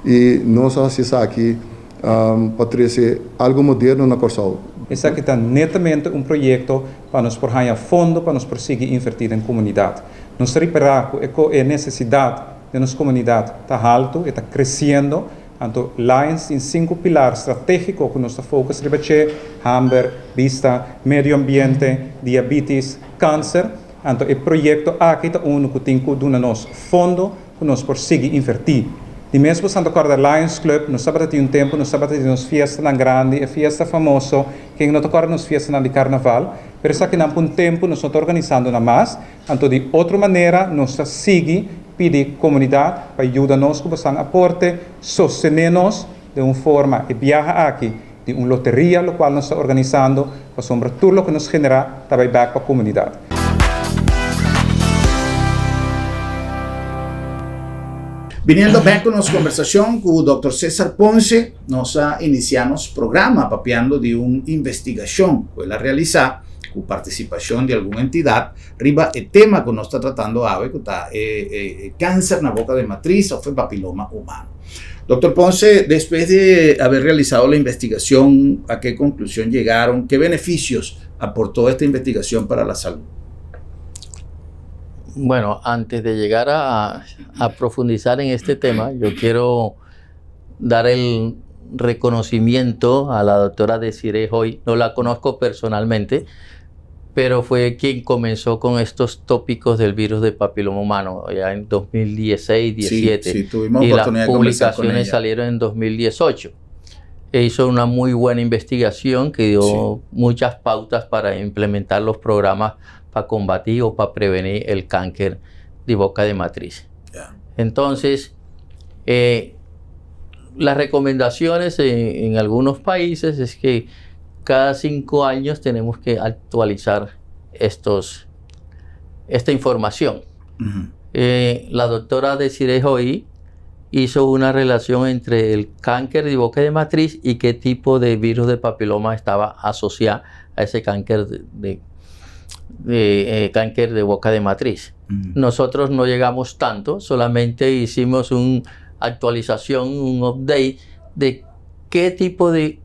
I: I nos a hasi esaki pa trese algo moderno na Kòrsou.
G: Esaki ta netamente un proyekto pa nos por haña fondo pa nos por sigui invertí den komunidat. Nos ta ripará ku e e nesesidat den nos komunidat ta haltu, e ta kresiendo. Anto Lions tin sinku pilar stratégiko ku nos ta focus riba dje, hamber, bista, medio ambiente, diabitis, kanser. Anto e proyekto aki ta unu ku tin ku duna nos fondo ku nos por sigui invertí. Di mes bo Santa Kòrda Lions Club nos tabata tin un tempu nos tabata tin nos fiestanan grandi, e fiesta famoso, ken no ta kòrda nos fiestanan di karnaval? Pero esakinan pa un tempu nos no ta organisando nan mas. Anto di otro manera nos ta sigui pidi komunidat pa yuda nos ku bosan aporte, sostené nos den un forma e biaha aki di un loteria lokual nos ta organisando pasobra tur loke nos generá ta bai bèk pa komunidat.
A: Biniendo bèk ku nos kombersashon ku Dòkter Cesar Ponce, nos a inisiá nos programa papiando di un investigashon ku el a realisá ku partisipashon di algun entidat riba e tema ku nos ta tratando awe ku ta e kanser na boka di matris òf e papiloma humano. Dòkter Ponce, despues di haber realisado la investigashon, a ke konklushon yegaron? Ke benefisios aportó esta investigashon para la salud?
B: Bueno, antes de llegar a, a profundizar en este tema, yo quiero dar el reconocimiento a la doctora Desiree Hoy. No la conozco personalmente, pero fue quien comenzó con estos tópicos del virus de papiloma humano, ya en 2016, 17.
A: Sí, tuvimos
B: y las
A: oportunidad de conversar con
B: publicaciones
A: ella.
B: salieron en 2018. E hizo una muy buena investigación que dio muchas pautas para implementar los programas para combatir o para prevenir el cáncer de boca de matriz. Entonces, eh, las recomendaciones en, en algunos países es que cada 5 años tenemos que actualizar esta información. La doctora Desiree Hoy hizo una relación entre el cáncer de boca de matriz y qué tipo de virus de papiloma estaba asociado a ese cáncer de cáncer de boca de matriz. Nosotros no llegamos tanto, solamente hicimos una actualización, un update de qué tipo de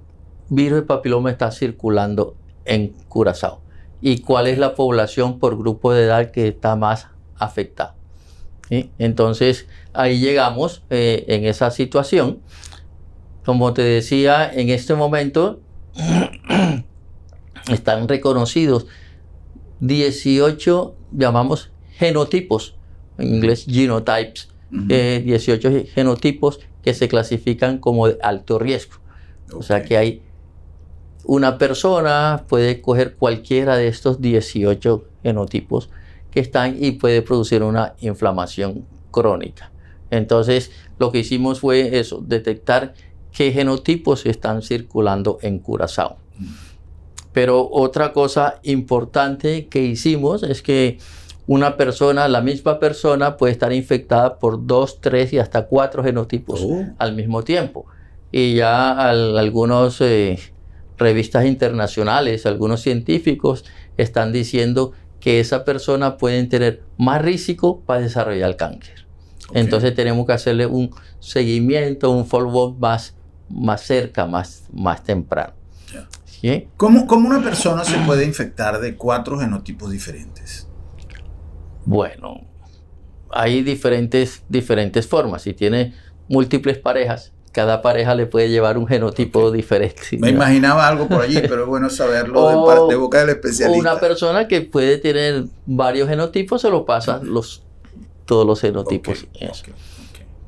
B: virus de papiloma está circulando en Curazao y cuál es la población por grupo de edad que está más afectada. ¿Sí? Entonces ahí llegamos en esa situación. Como te decía, en este momento están reconocidos 18, llamamos genotipos, en inglés genotypes. 18 genotipos que se clasifican como de alto riesgo. O sea que hay una persona puede coger cualquiera de estos 18 genotipos que están y puede producir una inflamación crónica. Entonces, lo que hicimos fue eso, detectar qué genotipos están circulando en Curazao. Pero otra cosa importante que hicimos es que una persona, la misma persona, puede estar infectada por dos, tres y hasta cuatro genotipos al mismo tiempo. Y ya algunas revistas internacionales, algunos científicos están diciendo que esa persona puede tener más riesgo para desarrollar cáncer. Entonces tenemos que hacerle un seguimiento, un follow-up más cerca, más temprano. ¿Sí?
A: ¿Cómo una persona se puede infectar de cuatro genotipos diferentes?
B: Bueno, hay diferentes formas. Si tiene múltiples parejas, cada pareja le puede llevar un genotipo diferente.
A: Me imaginaba algo por allí, pero es bueno saberlo de boca del especialista.
B: Una persona que puede tener varios genotipos se lo pasa todos los genotipos.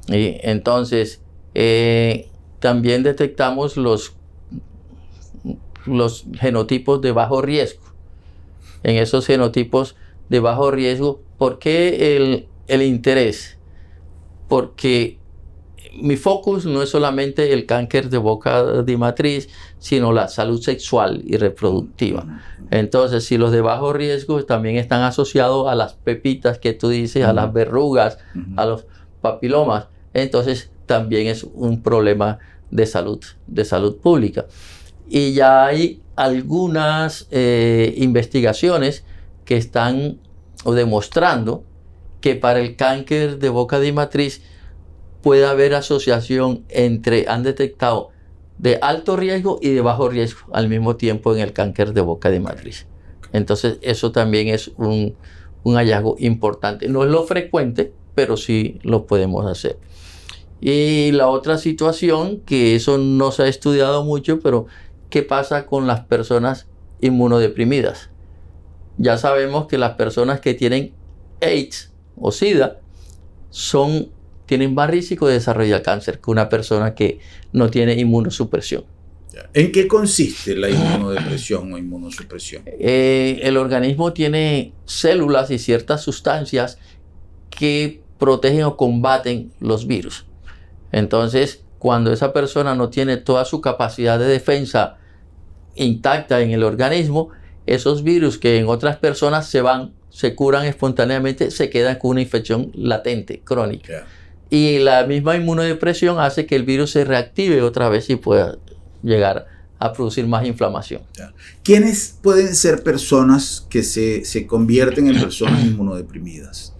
B: Y entonces, también detectamos los genotipos de bajo riesgo. En esos genotipos de bajo riesgo, ¿por qué el interés? Porque mi focus no es solamente el cáncer de boca de matriz, sino la salud sexual y reproductiva. Entonces, si los de bajo riesgo también están asociados a las pepitas que tú dices, a las verrugas, a los papilomas, entonces también es un problema de salud pública. Y ya hay algunas investigaciones que están demostrando que para el cáncer de boca de matriz puede haber asociación entre, han detectado de alto riesgo y de bajo riesgo al mismo tiempo en el cáncer de boca de matriz. Entonces, eso también es un hallazgo importante. No es lo frecuente, pero sí lo podemos hacer. Y la otra situación, que eso no se ha estudiado mucho, pero ¿qué pasa con las personas inmunodeprimidas? Ya sabemos que las personas que tienen AIDS o SIDA tienen más riesgo de desarrollar cáncer que una persona que no tiene inmunosupresión.
A: ¿En qué consiste la inmunodepresión o inmunosupresión?
B: El organismo tiene células y ciertas sustancias que protegen o combaten los virus. Entonces, cuando esa persona no tiene toda su capacidad de defensa intacta en el organismo, esos virus que en otras personas se van, se curan espontáneamente, se quedan con una infección latente, crónica. Y la misma inmunodepresión hace que el virus se reactive otra vez y pueda llegar a producir más inflamación.
A: ¿Quiénes pueden ser personas que se convierten en personas inmunodeprimidas?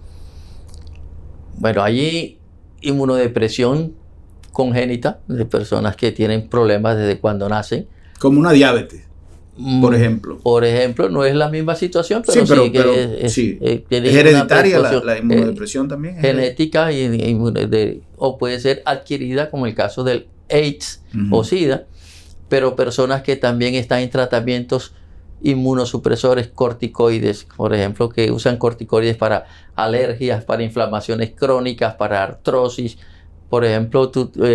B: Bueno, hay inmunodepresión congénita de personas que tienen problemas desde cuando nacen.
A: Como una diabetes, por ejemplo.
B: Por ejemplo, no es la misma situación, pero sí, que es,
A: sí. ¿Es hereditaria la inmunodepresión también?
B: Genética o puede ser adquirida, como el caso del AIDS o SIDA, pero personas que también están en tratamientos inmunosupresores, corticoides, por ejemplo, que usan corticoides para alergias, para inflamaciones crónicas, para artrosis. Por ejemplo,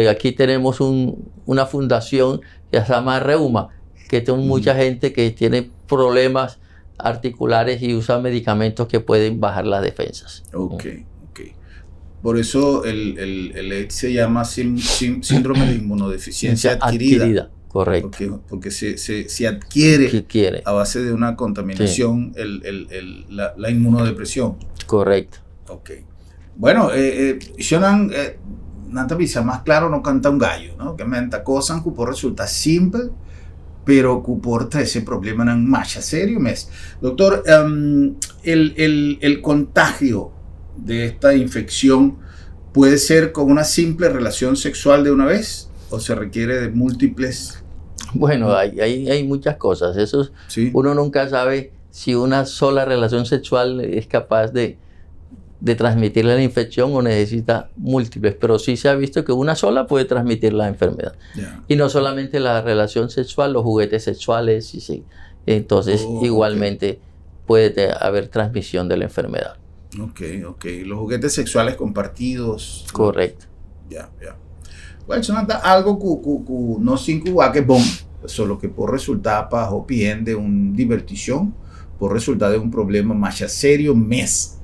B: aquí tenemos una fundación que se llama Reuma, que tiene mucha gente que tiene problemas articulares y usa medicamentos que pueden bajar las defensas.
A: Ok. Por eso el AIDS se llama síndrome de inmunodeficiencia adquirida.
B: Adquirida, correcto.
A: Porque se adquiere a base de una contaminación la inmunodepresión.
B: Correcto.
A: Ok. Bueno, shonan, nan ta bisa mas kla no kanta un gayo, no? Ke men ta kosnan ku por resultá simpel, pero ku por trese problemanan mas serio mes. Doctor, el contagio de esta infección puede ser con una simple relación sexual de una vez o se requiere de múltiples?
B: Bueno, hay muchas cosas. Eso uno nunca sabe si una sola relación sexual es capaz de transmitirle la infección o necesita múltiples, pero sí se ha visto que una sola puede transmitir la enfermedad. Y no solamente la relación sexual, los juguetes sexuales, y sí. Entonces igualmente puede haber transmisión de la enfermedad.
A: Ok. Los juguetes sexuales compartidos.
B: Correcto.
A: Ya. Bueno, eso ta algo ku no tin ku wak bon, solo ku por resultá pa hopi hende un divertishon, por resultá di un problema mas serio mes.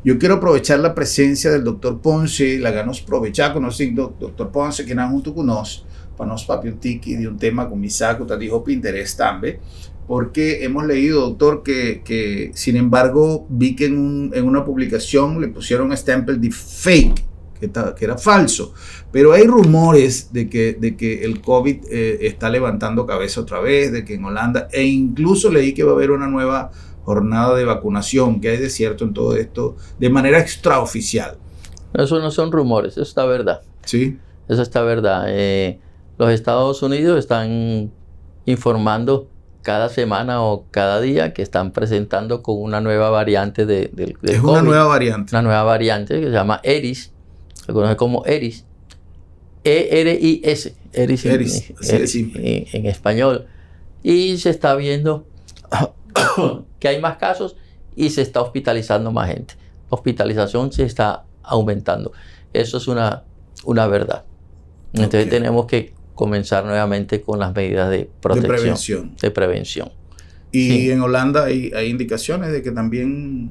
A: Yo quiero aprovechar la presencia del doctor Ponce, laga nos aprovechá ku nos doctor Ponce, ku ta huntu ku nos, pa nos papia un tiki di un tema ku mi sa ku ta di hopi interes tambe, porque hemos leído, doctor, que sin embargo vi que en una publicación le pusieron stempel de fake, que era falso. Pero hay rumores de que el COVID está levantando cabeza otra vez, de que en Holanda, e incluso leí que va a haber una nueva jornada de vacunación. ¿Qué hay de cierto en todo esto de manera extraoficial?
B: Eso no son rumores, eso está verdad.
A: Sí.
B: Eso está verdad. Los Estados Unidos están informando cada semana o cada día que están presentando con una nueva variante del
A: Es una
B: COVID.
A: Nueva variante.
B: Una nueva variante que se llama Eris, se conoce como Eris. E-R-I-S, Eris,
A: Eris, así de simple.
B: en español. Y se está viendo que hay más casos y se está hospitalizando más gente. La hospitalización se está aumentando. Eso es una verdad. Entonces tenemos que comenzar nuevamente con las medidas de protección.
A: Prevención.
B: De prevención.
A: Y
B: Sí.
A: en Holanda hay indicaciones de que también.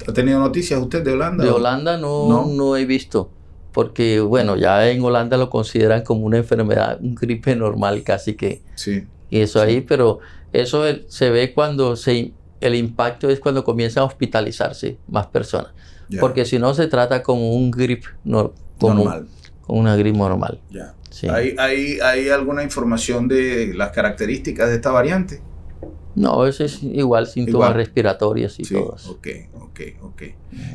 A: ¿Ha tenido noticias usted de Holanda?
B: De Holanda no,
A: ¿No?
B: no he visto, porque bueno, ya en Holanda lo consideran como una enfermedad, un gripe normal casi que. Y eso ahí, pero eso se ve cuando el impacto es cuando comienzan a hospitalizarse más personas. Porque si no se trata como un gripe no, como,
A: Normal.
B: Como una gripe normal. Sí.
A: ¿Hay alguna información de las características de esta variante?
B: No, eso es igual, síntomas
A: Igual.
B: respiratorios y todo eso.
A: Ok.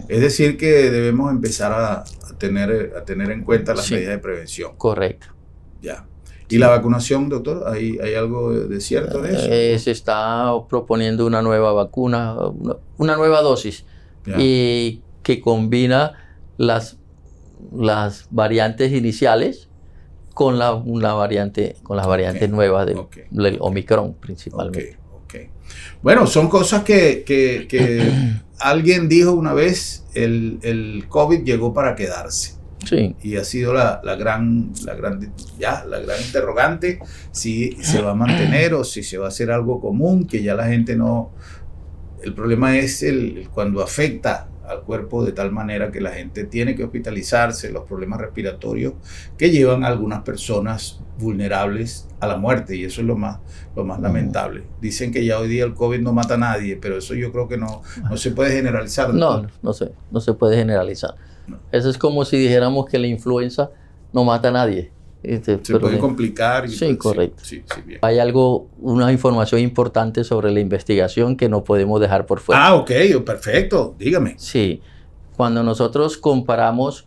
A: Es decir que debemos empezar a tener en cuenta las medidas de prevención.
B: Correcto.
A: Ya. ¿Y la vacunación, doctor? ¿Hay algo de cierto de eso?
B: Se está proponiendo una nueva vacuna, una nueva dosis, y que combina las variantes iniciales con la, una variante, con las variantes nuevas del Omicron principalmente.
A: Ok. Bueno, son cosas que alguien dijo una vez: el COVID llegó para quedarse. Y ha sido ya, la gran interrogante, si se va a mantener o si se va a hacer algo común, que ya la gente no. El problema es cuando afecta al cuerpo de tal manera que la gente tiene que hospitalizarse, los problemas respiratorios que llevan a algunas personas vulnerables a la muerte, y eso es lo más lamentable. Dicen que ya hoy día el COVID no mata a nadie, pero eso yo creo que no, no se puede generalizar.
B: No, no se puede generalizar. Eso es como si dijéramos que la influenza no mata a nadie.
A: Se puede complicar.
B: Sí, correcto.
A: Sí, bien.
B: Hay algo, una información importante sobre la investigación que no podemos dejar por fuera.
A: Ah, ok, perfecto. Dígame.
B: Sí. Cuando nosotros comparamos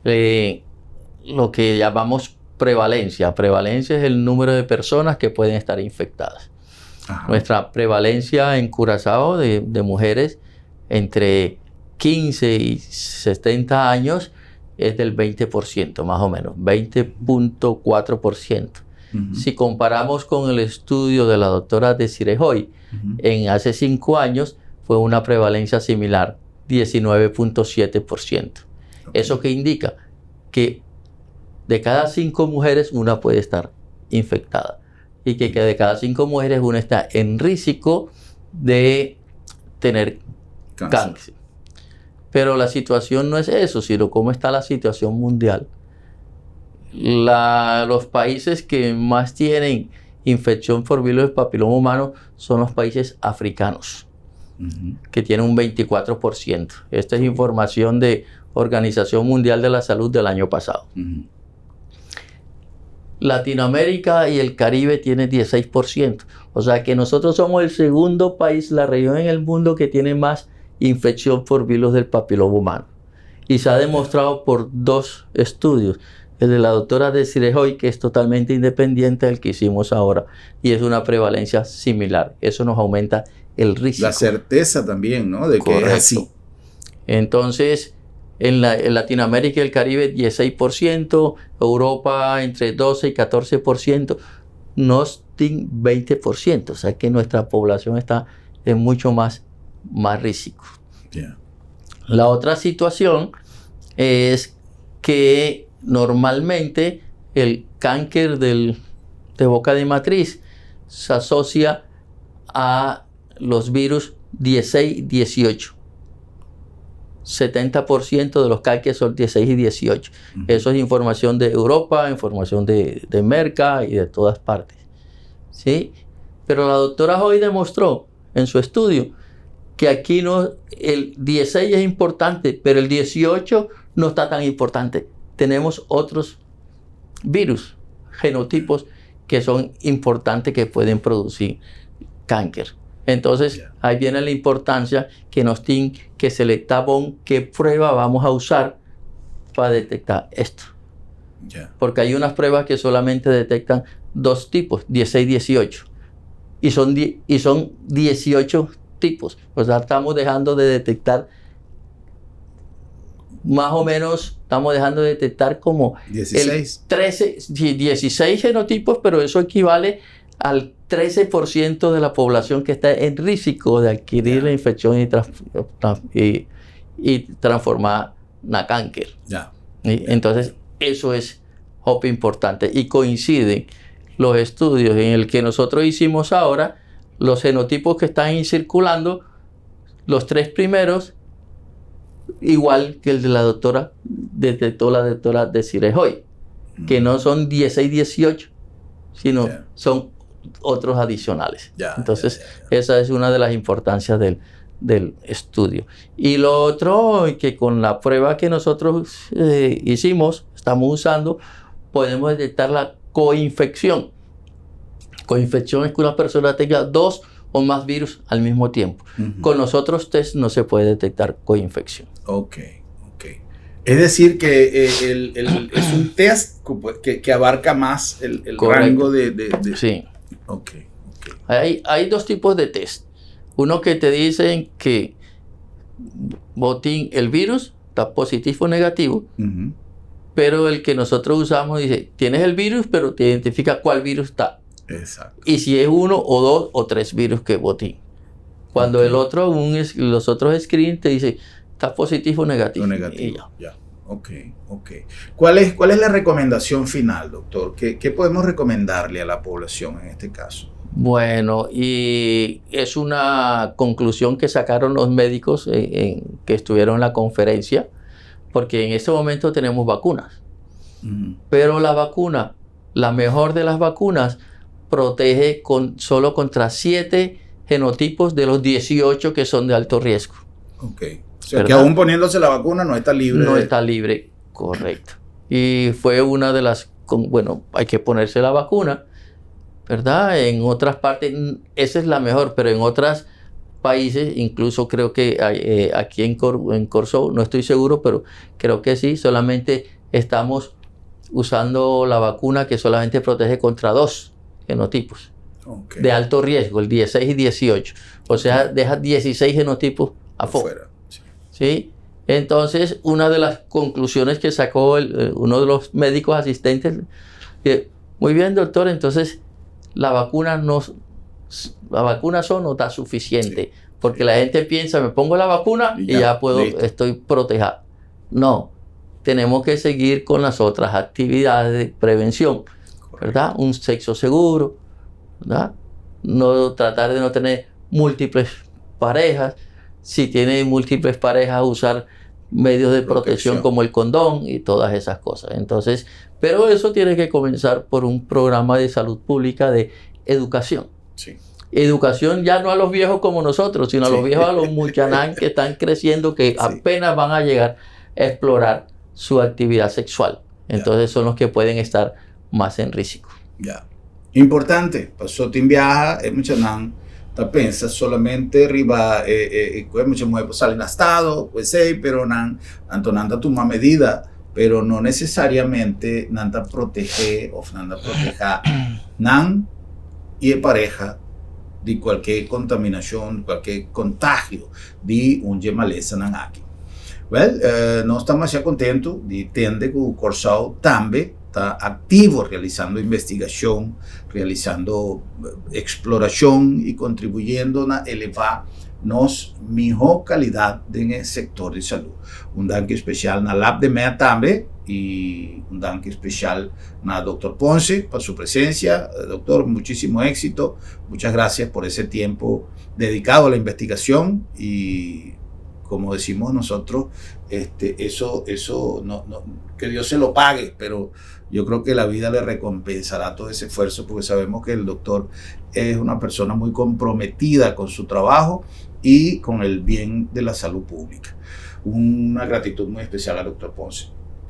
B: lo que llamamos prevalencia, prevalencia es el número de personas que pueden estar infectadas. Nuestra prevalencia en Curazao de mujeres entre 15 y 70 años es del 20%, más o menos, 20.4%. Si comparamos con el estudio de la doctora Desiree Hoy, en hace 5 años fue una prevalencia similar, 19.7%. ¿Eso qué indica? Que de cada cinco mujeres, una puede estar infectada. Y que de cada cinco mujeres, una está en riesgo de tener
A: Cáncer.
B: Cáncer. Pero la situación no es eso, sino cómo está la situación mundial. Los países que más tienen infección por virus del papiloma humano son los países africanos, que tienen un 24%. Esta es información de Organización Mundial de la Salud del año pasado. Latinoamérica y el Caribe tienen 16%. O sea que nosotros somos el segundo país, la región en el mundo que tiene más infección por virus del papiloma humano. Y se ha demostrado por dos estudios. El de la doctora Desiree Hoy, que es totalmente independiente del que hicimos ahora, y es una prevalencia similar. Eso nos aumenta el riesgo.
A: La certeza también, ¿no? De que es
B: Correcto.
A: así.
B: Entonces, en Latinoamérica y el Caribe, 16%, Europa entre 12 y 14%, nos tin 20%. O sea que nuestra población está en mucho más riesgo. La otra situación es que normalmente el cáncer de boca de matriz se asocia a los virus 16 18. 70% de los cánceres son 16 y 18. Eso es información de Europa, información de Merca y de todas partes. ¿Sí? Pero la doctora Hoy demostró en su estudio que aquí no, el 16 es importante, pero el 18 no está tan importante. Tenemos otros virus, genotipos que son importantes que pueden producir cáncer. Entonces, ahí viene la importancia que nos tiene que selectar qué prueba vamos a usar para detectar esto. Porque hay unas pruebas que solamente detectan dos tipos, 16 y 18. Y son 18 tipos. O sea, estamos dejando de detectar más o menos, estamos dejando de detectar como
A: 16.
B: 13, 16 genotipos, pero eso equivale al 13% de la población que está en riesgo de adquirir la infección y transformar en cáncer. Entonces, eso es importante. Y coinciden los estudios en el que nosotros hicimos ahora, los genotipos que están circulando, los tres primeros, igual que el de la doctora, detectó la doctora Desiree Hoy, que no son 16, 18, sino son otros adicionales. Entonces, esa es una de las importancias del estudio. Y lo otro, que con la prueba que nosotros hicimos, estamos usando, podemos detectar la coinfección. Coinfección es que una persona tenga dos o más virus al mismo tiempo. Con los otros test no se puede detectar coinfección.
A: Ok. Es decir, que es un test que abarca más el rango de.
B: Sí. Hay dos tipos de test. Uno que te dicen que bo tin el virus está positivo o negativo, pero el que nosotros usamos dice, tienes el virus, pero te identifica cuál virus está. Y si es uno o dos o tres virus que bo tin. Cuando el otro, los otros screen te dice, está positivo o negativo.
A: O negativo. Ya. Ok. ¿Cuál es la recomendación final, doctor? ¿Qué podemos recomendarle a la población en este caso?
B: Bueno, y es una conclusión que sacaron los médicos que estuvieron en la conferencia, porque en este momento tenemos vacunas. Pero la vacuna, la mejor de las vacunas, protege solo contra 7 genotipos de los 18 que son de alto riesgo.
A: Ok. O sea, que aún poniéndose la vacuna no está libre.
B: No está libre, correcto. Y fue una de las, bueno, hay que ponerse la vacuna, ¿verdad? En otras partes, esa es la mejor, pero en otros países, incluso creo que aquí en Kòrsou, no estoy seguro, pero creo que sí, solamente estamos usando la vacuna que solamente protege contra dos genotipos de alto riesgo, el 16 y 18. O sea, deja 16 genotipos afuera. Sí. Entonces, una de las conclusiones que sacó uno de los médicos asistentes, que, muy bien, doctor, entonces la vacuna solo no está suficiente, porque la gente piensa, me pongo la vacuna y ya puedo, estoy protegida. No, tenemos que seguir con las otras actividades de prevención, ¿verdad? Un sexo seguro, ¿verdad? No tratar de no tener múltiples parejas. Si tiene múltiples parejas, usar medios de protección como el condón y todas esas cosas. Entonces, pero eso tiene que comenzar por un programa de salud pública de educación. Educación ya no a los viejos como nosotros, sino a los viejos, a los muchanan que están creciendo, que apenas van a llegar a explorar su actividad sexual. Entonces son los que pueden estar más en riesgo.
A: Ya. Importante, pasó tin biaha, e muchanan ta pensa solamente riba e mucha muhé sali na estado, pues sí, pero nan anto nan ta tuma medida, pero no necesariamente nan ta protehá òf nan ta protehá nan i e pareha di kualke kontaminashon, kualke kontagio di un malesa nan aki. Well, nos ta masha kontentu di tende ku Kòrsou tambe ta aktivo realisando investigashon, realisando eksplorashon i kontribuyendo na elevá nos mihó kalidat den e sektor di salú. Un danki spesial na Lab de Med tambe i un danki spesial na Dokter Ponce pa su presensia. Doktor, muchisimo éxito. Muchas gracias por ese tiempo dedicado a la investigación y como decimos nosotros, este, eso, eso no, no, que Dios se lo pague, pero yo creo que la vida le recompensará todo ese esfuerzo porque sabemos que el doctor es una persona muy comprometida con su trabajo y con el bien de la salud pública. Una gratitud muy especial al doctor Ponce.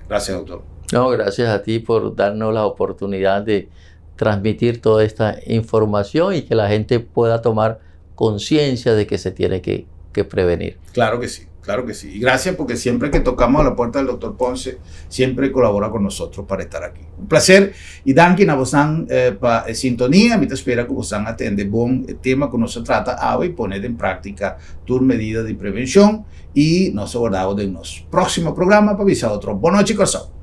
A: Gracias, doctor.
B: No, gracias a ti por darnos la oportunidad de transmitir toda esta información y que la gente pueda tomar conciencia de que se tiene que prevenir.
A: Claro que sí, claro que sí. Y gracias porque siempre que tocamos a la puerta del doctor Ponce, siempre colabora con nosotros para estar aquí. Un placer. I danki na boso pa sintonia. Mi ta spera ku boso a tende bon tema ku nos a trata awe i pone den práktika tur medida di prevenshon. I nos ta warda den nos próksimo programa pa bisa otro. Bon nochi, Kòrsou.